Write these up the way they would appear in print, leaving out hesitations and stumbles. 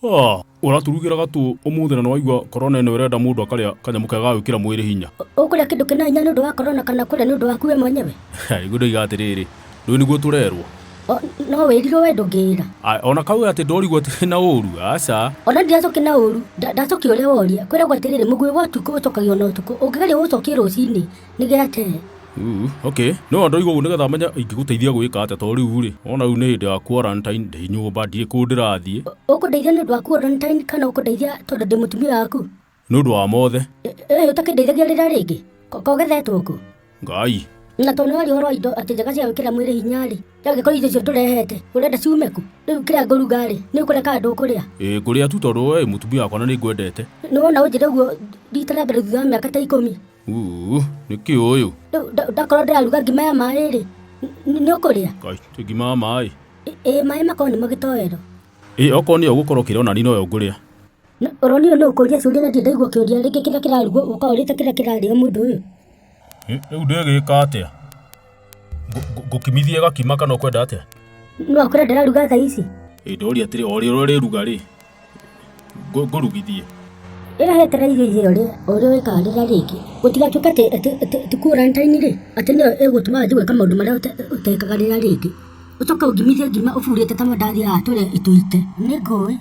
Ah, ũratũrugĩra gatũ ũmũthĩ na nĩwaigua korona ĩno ĩrenda mũndũ akarĩa kanyamũ kega ga gwĩkĩra mwĩrĩ hinya. Ũkũrĩa kĩndũ kĩna hinya nĩ ũndũ wa korona kana kũrĩa nĩ ũndũ waku we mwenyewe? Nĩguo ndoiga atĩrĩrĩ, ndũĩ nĩguo tũrerwo. No wĩrirwo we ndũngĩĩra. Ona kauga atĩ ndorigwo atĩ na ũru, aca. Ona ndiracokia na ũru, ndacokia ũrĩa woria. Kwĩragwo atĩrĩrĩ, mũguĩ wa ũtukũ ũcokagio na ũtukũ, ũngĩgeria gũcokia rũcinĩ, nĩ gĩatee. Okay, no ndoiga ũguo nĩgetha menye ingĩgũteithia gwĩka atĩa tondũ rĩu rĩ, wona rĩu nĩ hĩndĩ ya quarantine, ndĩ nyũmba, ndirĩ kũndũ ndĩrathiĩ. Ũkũndeithia nĩ ũndũ wa quarantine kana ũkũndeithia tondũ ndĩ mũtumia waku? Nĩ ũndũ wa mothe. Ĩ ũtakĩndeithagia rĩrĩa rĩngĩ? Kogethetwo kũ? Ngai. Na tondũ nĩ waria ũhoro wa indo atĩ njega cia gwĩkĩra mwĩrĩ hinya-rĩ, angĩkorwo indo icio ndũrehete, ũrenda ciume kũ? Rĩu kĩrĩa ngũruga-rĩ, nĩ ũkũrĩa kana ndũkũrĩa? Ĩ ngũrĩa tu tondũ we wĩ mũtumia wakwa na nĩ ngwendete. Nĩ wona ũnjĩre ũguo rita rĩa mbere thutha wa mĩaka ta 10. Uu, nĩkĩ ũyũ? Rĩu ndakorwo ndĩraruga ngima ya maĩ-rĩ, nĩ ũkũrĩa? Ngai, ti ngima ya maĩ. Ĩ maĩ makoragwo nĩmo gĩtoero. Ĩ okorwo nĩyo ũgũkorwo ũkĩrĩa ona niĩ noyo ngũrĩa. Ũronire nũ ũkũria ciũria na ndirĩ ndaigua kĩũria rĩngĩ kĩrĩa kĩrarugwo ũka ũrĩte kĩrĩa kĩrarĩo mũndũ ũyũ. Rĩu ndĩgĩka atĩa? Ngũkimithie gakima kana ũkwenda atĩa? No akwĩra ndĩraruga thaa ici. Ĩ ndoria atĩrĩ o rĩrĩa ũrĩruga rĩ, ngũrugithie. Ĩrehetera irio iria ũrĩa ũrĩa wĩkaga rĩrĩa rĩngĩ. Gũtigatuĩke atĩ atĩ atĩ atĩ quarantine rĩ, atĩ nĩyo ĩgũtũma wanjie gwĩka maũndũ marĩa ũtekaga rĩrĩa rĩngĩ. Ũcoke ũngimithie ngima ũburĩte ta mandathi haha tũrĩe itũite. Nĩ ngũĩ.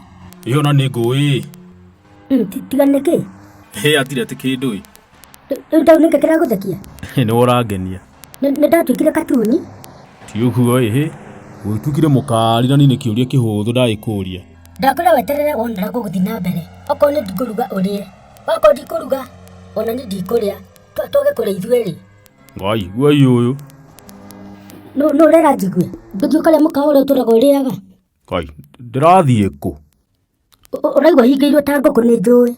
Ĩ ona nĩ ngũĩ. Tiga nĩkĩ? Hĩ atirĩ atĩ kĩndũ ĩ. Rĩu ndaunĩka kĩragũthekia? Nĩ ũrangenia. Nĩ ndatuĩkire katuni? Ti ũguo ĩ, hĩ. Ũgĩtuĩkire mũkari na niĩ nĩ kĩũria kĩhũthũ ndagĩkũria. Ndakwĩra weterere wone ũrĩa gũgũthiĩ na mbere. Okorwo nĩ ndikũruga ũrĩe. Wakorwo ndikũruga ona niĩ ndikũrĩa. Twage kũrĩa ithuerĩ. Ngai, wei ũyũ. Nũ ũrera njigue? Ndũthiĩ ũkarĩa mũkawa ũrĩa ũtũraga ũrĩaga? Ngai, ndĩrathiĩ kũ? Ũraigua hingĩirwo ta ngũkũ nĩ njũĩ.